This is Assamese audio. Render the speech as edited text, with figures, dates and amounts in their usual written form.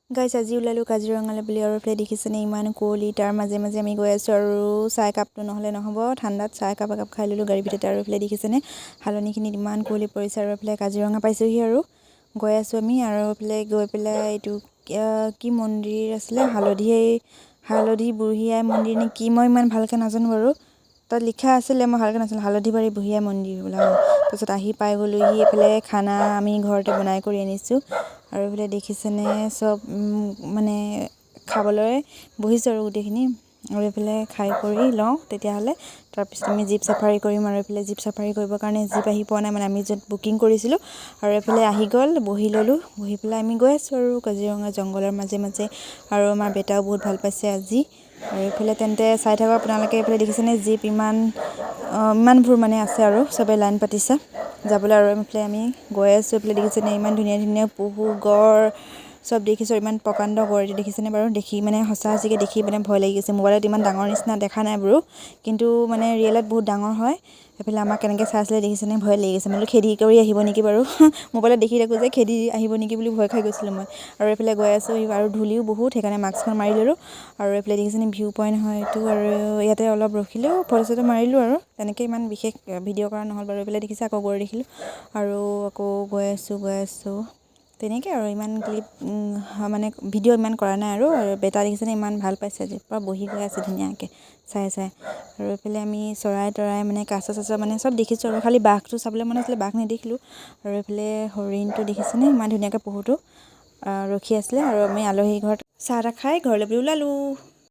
গাইছ, আজি ওলালোঁ কাজিৰঙালৈ বুলি। আৰু এইফালে দেখিছেনে ইমান কুঁৱলী, তাৰ মাজে মাজে আমি গৈ আছোঁ। আৰু চাহ একাপটো নহ'লে নহ'ব, ঠাণ্ডাত চাহ একাপ একাপ খাই ল'লোঁ গাড়ীৰ ভিতৰতে। আৰু এইফালে দেখিছেনে শালনিখিনিত ইমান কুঁৱলী পৰিছে। আৰু এইফালে কাজিৰঙা পাইছোঁহি আৰু গৈ আছোঁ আমি। আৰু এইফালে গৈ পেলাই এইটো কি মন্দিৰ আছিলে, হালধি হালধি বুঢ়ী আই মন্দিৰ নে কি, মই ইমান ভালকৈ নাজানো বাৰু। তাত লিখা আছিলে, মই ভালকৈ নাজানো। হালধিবাৰী বুঢ়ী আই মন্দিৰ বোলা। তাৰপিছত আহি পাই গ'লোহি। এইফালে খানা আমি ঘৰতে বনাই কৰি আনিছোঁ। আৰু এইফালে দেখিছেনে চব মানে খাবলৈ বহিছোঁ আৰু গোটেইখিনি। আৰু এইফালে খাই কৰি লওঁ তেতিয়াহ'লে, তাৰপিছত আমি জীপ চাফাৰী কৰিম। আৰু এইফালে জীপ চাফাৰী কৰিবৰ কাৰণে জীপ আহি পোৱা নাই, মানে আমি য'ত বুকিং কৰিছিলোঁ। আৰু এইফালে আহি গ'ল, বহি ল'লোঁ। বহি পেলাই আমি গৈ আছোঁ আৰু কাজিৰঙা জংঘলৰ মাজে মাজে। আৰু আমাৰ বেটাও বহুত ভাল পাইছে আজি। আৰু এইফালে তেন্তে চাই থাকক আপোনালোকে। এইফালে দেখিছেনে জীপ ইমান ইমানবোৰ মানে আছে আৰু চবে লাইন পাতিছে যাবলৈ। আৰু এইফালে আমি গৈ আছোঁ। এইফালে দেখিছেনে ইমান ধুনীয়া ধুনীয়া পহু, গঁড় চব দেখিছোঁ। ইমান প্ৰকাণ্ড গঁড় এইটো দেখিছেনে বাৰু? দেখি মানে সঁচা সঁচিকৈ দেখি মানে ভয় লাগি গৈছে। মোবাইলত ইমান ডাঙৰ নিচিনা দেখা নাই বাৰু, কিন্তু মানে ৰিয়েলত বহুত ডাঙৰ হয়। এইফালে আমাক কেনেকৈ চাই আছিলে দেখিছেনে? ভয় লাগি গৈছে। মই বোলো খেদি কৰি আহিব নেকি বাৰু? মোবাইলত দেখি থাকোঁ যে, খেদি আহিব নেকি বুলি ভয় খাই গৈছিলোঁ মই। আৰু এইফালে গৈ আছোঁ আৰু ধূলিও বহুত, সেইকাৰণে মাস্কখন মাৰি ল'লোঁ। আৰু এইফালে দেখিছেনে ভিউ পইণ্ট হয় এইটো। আৰু ইয়াতে অলপ ৰখিলোঁ, ফটো চটো মাৰিলোঁ। আৰু তেনেকৈ ইমান বিশেষ ভিডিঅ' কৰা নহ'ল বাৰু। এইফালে দেখিছে আকৌ গঁড় দেখিলোঁ। আৰু আকৌ গৈ আছোঁ, গৈ আছোঁ তেনেকৈ। আৰু ইমান ক্লিপ মানে ভিডিঅ' ইমান কৰা নাই। আৰু বেটা দেখিছেনে ইমান ভাল পাইছে আজি, পূৰা বহি গৈ আছে ধুনীয়াকৈ চাই চাই। আৰু এইফালে আমি চৰাই তৰাই মানে কাছ চাছ মানে চব দেখিছোঁ। আৰু খালি বাঘটো চাবলৈ মন আছিলে, বাঘ নেদেখিলোঁ। আৰু এইফালে হৰিণটো দেখিছেনে, ইমান ধুনীয়াকৈ পহুটো ৰখি আছিলে। আৰু আমি আলহী ঘৰত চাহ তাহ খাই ঘৰলৈ বুলি ওলালোঁ।